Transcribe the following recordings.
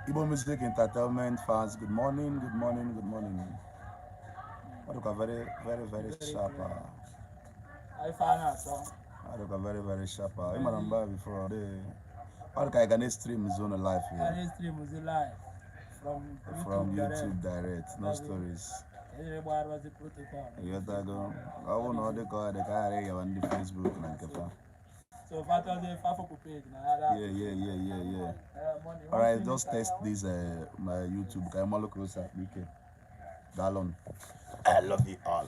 Igbo Music Entertainment fans, good morning, good morning, good morning. Ọ dịkwa very, very, very Very sharp. clear. Ah. Ife a na-atọ. Ọ dịkwa very, very sharp. Ah. Ị mara mgbe before ọ dịka anyị ga na-stream zone live here. Anyị stream live from YouTube From direct. YouTube direct, no Direct. stories. Ejiri gbarazi protocol. Ịghọtago? Ọ bụrụ na ọ dị ka ọ dị ka a ghara ịgawa ndị Facebook na nke fa. So fatọzi fafọpụ page na ya. Yeah. Money. All right, just test this my YouTube. Ka anyị malụ ka o si akpa ike. Daalụ. I love you all.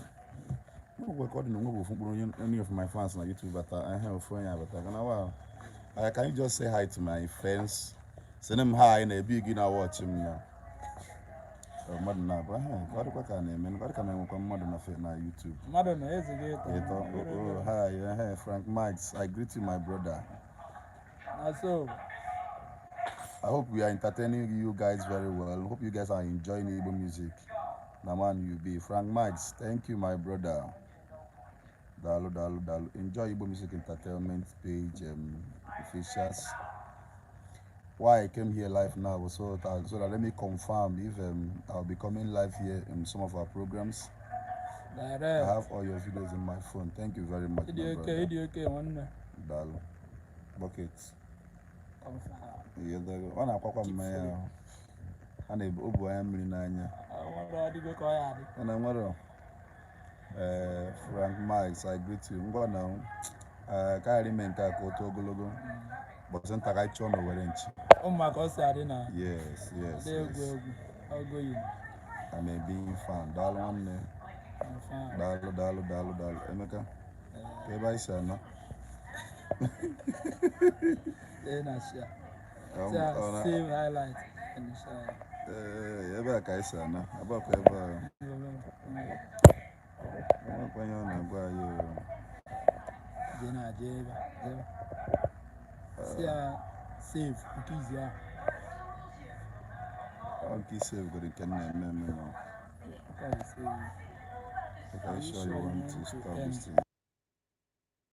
Nwekwa ka ọ dị na onwe bụ ofu mkpụrụ onye, any of my fans na YouTube bata ehe, ofu onye abata kana. Wow. Can you just say hi to my friends? Send them hi na ebi gị na watch m na. Ọ mmadụ na-abụ ehe, ka ọ dịkwa ka a na-eme, ka ọ dị ka na enwekwa mmadụ na YouTube. Mmadụ na ezighị ịtọ. Ịtọ. Oh, hi, hey, Frank Max. I greet you, my brother. Na so. I hope we are entertaining you guys very well. Hope you guys are enjoying Igbo music. Na man you be. Frank Max, thank you, my brother. Dalu, dalu, dalu. Enjoy Igbo Music Entertainment page, officials. Why I came here live now was so that let me confirm if I'll be coming live here in some of our programs. I Direct. have all your videos in my phone. Thank you very much, Ịdị my oke, brother. Ịdị oke, nwanne. Dalu. Bucket. Confirm. Ọ na-akwakwa mmanya ahụ. A na-ebu o bu anya mmiri n'anya. Nwere ọdịgo ka ọ ya adị. Mana nwere Frank Max, I greet you. Ngwa na ka ghara ime nke a ka o too ogologo. Bọsị nta ka anyị chọọ na owere nchi. Ụmụ maka ọ si adị na Yes. dị egwu Yes. Egwu ogoyi. I'm a big fan. Daalụ, nwanne. Confirm. Daalụ, daalụ, daalụ, daalụ. Emeka, ka ebe anyị si ana. Lee na share. Share, save highlight and share. Ee, ebe a ka anyị si ana. Abakwa ebe a. Enwekwa ihe ọ na-agwa anyị o. Jee na jee ebe a, jee ebe a. Si ya save nke izi ahụ. Ọ nke isi ebugoro nke m na-eme eme nọ. Nke a bụ save. Are you sure you want to stop this thing?